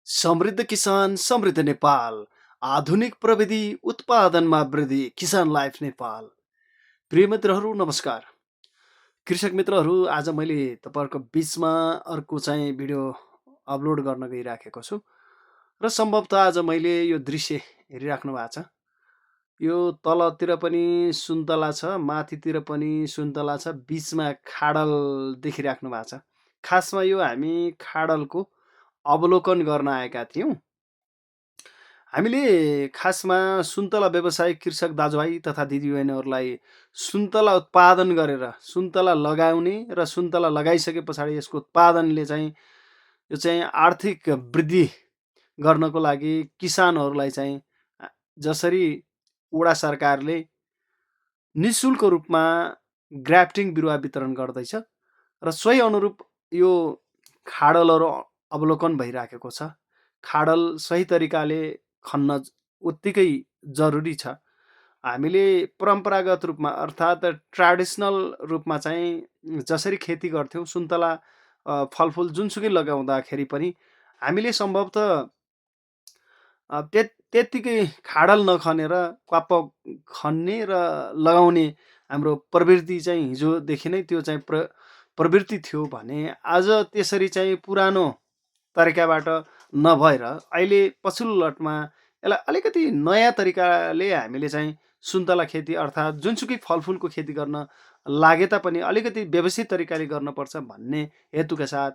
समृद्ध किसान समृद्ध नेपाल। आधुनिक प्रविधि उत्पादनमा वृद्धि किसान लाइफ नेपाल। प्रिय मित्रहरू नमस्कार। कृषक मित्रहरू, आज मैले तपाईँहरूको बिचमा अर्को चाहिँ भिडियो अपलोड गर्न गइराखेको छु र सम्भवतः आज मैले यो दृश्य हेरिराख्नु भएको छ। यो तलतिर पनि सुन्तला छ, माथितिर पनि सुन्तला छ, बिचमा खाडल देखिराख्नु भएको छ। खासमा यो हामी खाडलको अवलोकन गर्न आएका थियौँ। हामीले खासमा सुन्तला व्यवसायी कृषक दाजुभाइ तथा दिदीबहिनीहरूलाई सुन्तला उत्पादन गरेर सुन्तला लगाउने र सुन्तला लगाइसके पछाडि यसको उत्पादनले चाहिँ यो चाहिँ आर्थिक वृद्धि गर्नको लागि किसानहरूलाई चाहिँ जसरी वडा सरकारले निःशुल्क रूपमा ग्राफ्टिङ बिरुवा वितरण गर्दैछ र सोही अनुरूप यो खाडलहरू अवलोकन भइराखेको छ। खाडल सही तरिकाले खन्न उत्तिकै जरुरी छ। हामीले परम्परागत रूपमा अर्थात् ट्रेडिसनल रूपमा चाहिँ जसरी खेती गर्थ्यौँ सुन्तला फलफुल जुनसुकै लगाउँदाखेरि पनि हामीले सम्भवतः त्यत्तिकै खाडल नखनेर क्वाप्प खन्ने र लगाउने हाम्रो प्रवृत्ति चाहिँ हिजोदेखि नै त्यो चाहिँ प्रवृत्ति थियो भने आज त्यसरी चाहिँ पुरानो तरिकाबाट नभएर अहिले पछिल्लो लटमा यसलाई अलिकति नयाँ तरिकाले हामीले चाहिँ सुन्तला खेती अर्थात् जुनसुकै फलफुलको खेती गर्न लागे तापनि अलिकति व्यवस्थित तरिकाले गर्नुपर्छ भन्ने हेतुका साथ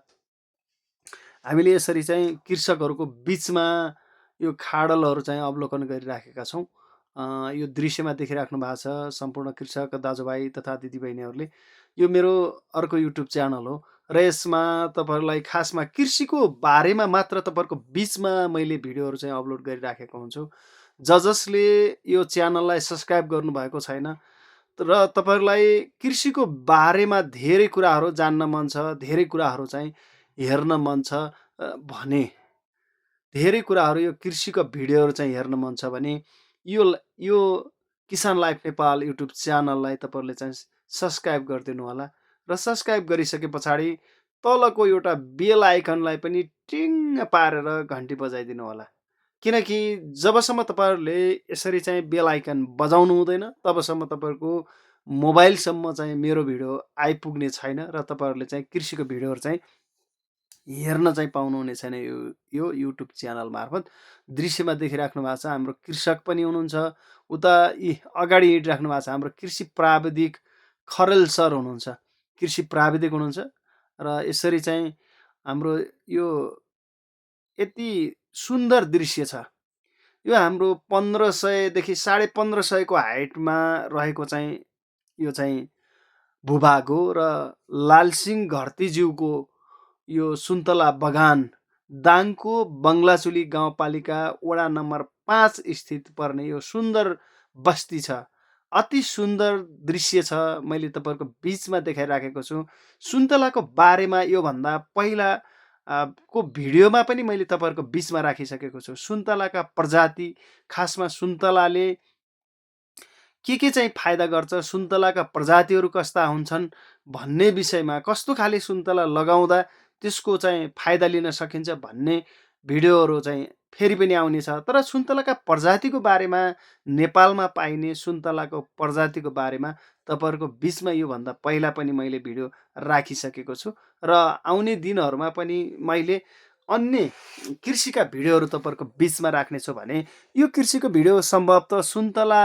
हामीले यसरी चाहिँ कृषकहरूको बिचमा यो खाडलहरू चाहिँ अवलोकन गरिराखेका छौँ। यो दृश्यमा देखिराख्नु भएको छ सम्पूर्ण कृषक दाजुभाइ तथा दिदीबहिनीहरूले। यो मेरो अर्को युट्युब च्यानल हो र यसमा तपाईँहरूलाई खासमा कृषिको बारेमा मात्र तपाईँहरूको बिचमा मैले भिडियोहरू चाहिँ अपलोड गरिराखेको हुन्छु। जसले यो च्यानललाई सब्सक्राइब गर्नुभएको छैन र तपाईँहरूलाई कृषिको बारेमा धेरै कुराहरू जान्न मन छ, धेरै कुराहरू चाहिँ हेर्न मन छ भने धेरै कुराहरू यो कृषिको भिडियोहरू चाहिँ हेर्न मन छ भने यो किसान लाइफ नेपाल युट्युब च्यानललाई तपाईँहरूले चाहिँ सब्सक्राइब गरिदिनु होला र सब्सक्राइब गरिसके पछाडि तलको एउटा बेल आइकनलाई पनि टिङ्ग पारेर घन्टी बजाइदिनु होला। किनकि जबसम्म तपाईँहरूले यसरी चाहिँ बेल आइकन बजाउनु हुँदैन तबसम्म तपाईँहरूको मोबाइलसम्म चाहिँ मेरो भिडियो आइपुग्ने छैन र तपाईँहरूले चाहिँ कृषिको भिडियोहरू चाहिँ हेर्न चाहिँ पाउनुहुने छैन। यो युट्युब च्यानल मार्फत दृश्यमा देखिराख्नु भएको छ हाम्रो कृषक पनि हुनुहुन्छ, उता अगाडि हिँडिराख्नु भएको छ हाम्रो कृषि प्राविधिक खरेल सर हुनुहुन्छ, कृषि प्राविधिक हुनुहुन्छ र यसरी चाहिँ हाम्रो यो यति सुन्दर दृश्य छ। यो हाम्रो 1500 देखि 1550 हाइटमा रहेको चाहिँ यो चाहिँ भूभाग हो र लालसिंह घरतीज्यूको यो सुन्तला बगान दाङको बङ्गलाचुली गाउँपालिका वडा नम्बर 5 स्थित पर्ने यो सुन्दर बस्ती छ। अति सुन्दर दृश्य छ। मैले तपाईँहरूको बिचमा देखाइराखेको छु। सुन्तलाको बारेमा योभन्दा पहिला को भिडियोमा पनि मैले तपाईँहरूको बिचमा राखिसकेको छु। सुन्तलाका प्रजाति, खासमा सुन्तलाले के चाहिँ फाइदा गर्छ, सुन्तलाका प्रजातिहरू कस्ता हुन्छन् भन्ने विषयमा, कस्तो खाले सुन्तला लगाउँदा त्यसको चाहिँ फाइदा लिन सकिन्छ भन्ने भिडियोहरू चाहिँ फेरि पनि आउनेछ। तर सुन्तलाका प्रजातिको बारेमा, नेपालमा पाइने सुन्तलाको प्रजातिको बारेमा तपाईँहरूको बिचमा योभन्दा पहिला पनि मैले भिडियो राखिसकेको छु र आउने दिनहरूमा पनि मैले अन्य कृषिका भिडियोहरू तपाईँहरूको बिचमा राख्नेछु भने यो कृषिको भिडियो सम्भवतः सुन्तला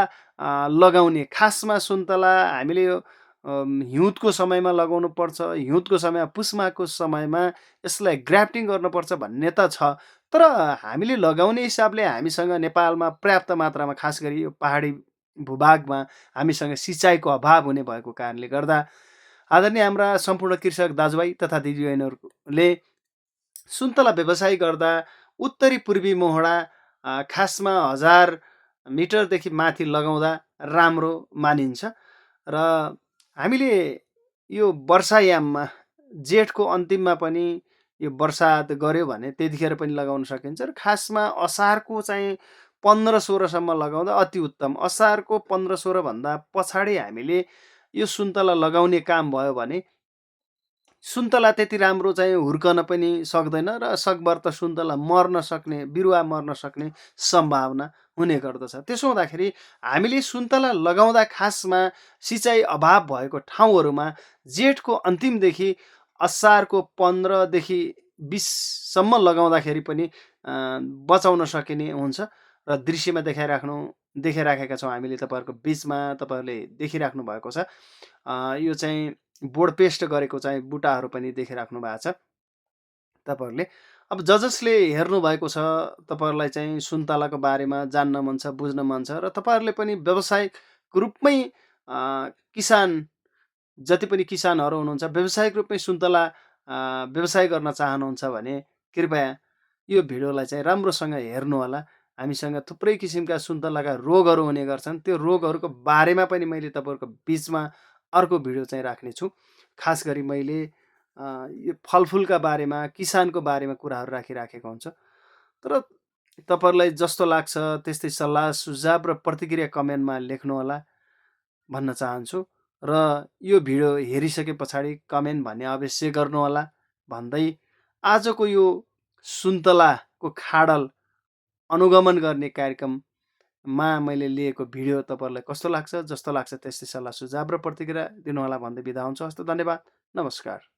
लगाउने, खासमा सुन्तला हामीले यो हिउँदको समयमा लगाउनु पर्छ, हिउँदको समयमा पुसमाको समयमा यसलाई ग्राफ्टिङ गर्नुपर्छ भन्ने त छ। तर हामीले लगाउने हिसाबले हामीसँग नेपालमा पर्याप्त मात्रामा खास गरी यो पहाडी भूभागमा हामीसँग सिँचाइको अभाव हुने भएको कारणले गर्दा आदरणीय हाम्रा सम्पूर्ण कृषक दाजुभाइ तथा दिदीबहिनीहरूले सुन्तला व्यवसाय गर्दा उत्तरी पूर्वी मोहडा खासमा 1000 मिटरदेखि माथि लगाउँदा राम्रो मानिन्छ र हामीले यो वर्षायाममा जेठको अन्तिममा पनि यो बर्सात गर्यो भने त्यतिखेर पनि लगाउन सकिन्छ र खासमा असारको चाहिँ 15-16सम्म लगाउँदा अति उत्तम। असारको 15-16 भन्दा पछाडि हामीले यो सुन्तला लगाउने काम भयो भने सुन्तला त्यति राम्रो चाहिँ हुर्कन पनि सक्दैन र सकभर त सुन्तला मर्न सक्ने, बिरुवा मर्न सक्ने सम्भावना हुने गर्दछ। त्यसो हुँदाखेरि हामीले सुन्तला लगाउँदा खासमा सिँचाइ अभाव भएको ठाउँहरूमा जेठको अन्तिमदेखि असारको 15 देखि 20 सम्म लगाउँदाखेरि पनि बचाउन सकिने हुन्छ र दृश्यमा देखाइराखेका छौँ हामीले तपाईँहरूको बिचमा तपाईँहरूले देखिराख्नु भएको छ। यो चाहिँ बोर्ड पेस्ट गरेको चाहिँ बुटाहरू पनि देखिराख्नु भएको छ तपाईँहरूले। अब जसले हेर्नुभएको छ, तपाईँहरूलाई चाहिँ सुन्तलाको बारेमा जान्न मन छ, बुझ्न मन छ र तपाईँहरूले पनि व्यावसायिक रूपमै किसान जति पनि किसानहरू हुनुहुन्छ व्यावसायिक रूपमै सुन्तला व्यवसाय गर्न चाहनुहुन्छ भने कृपया यो भिडियोलाई चाहिँ राम्रोसँग हेर्नुहोला। हामीसँग थुप्रै किसिमका सुन्तलाका रोगहरू हुने गर्छन्। त्यो रोगहरूको बारेमा पनि मैले तपाईँहरूको बिचमा अर्को भिडियो चाहिँ राख्नेछु। खास गरी मैले यो फलफुलका बारेमा, किसानको बारेमा कुराहरू राखिराखेको हुन्छ। तर तपाईँहरूलाई जस्तो लाग्छ त्यस्तै सल्लाह सुझाव र प्रतिक्रिया कमेन्टमा लेख्नुहोला भन्न चाहन्छु र यो भिडियो हेरिसके पछाडि कमेन्ट भन्ने अवश्य गर्नुहोला भन्दै आजको यो सुन्तलाको खाडल अनुगमन गर्ने कार्यक्रममा मैले लिएको भिडियो तपाईँहरूलाई कस्तो लाग्छ, जस्तो लाग्छ त्यस्तै सल्लाह सुझाव र प्रतिक्रिया दिनुहोला भन्दै बिदा हुन्छ। हस्त, धन्यवाद, नमस्कार।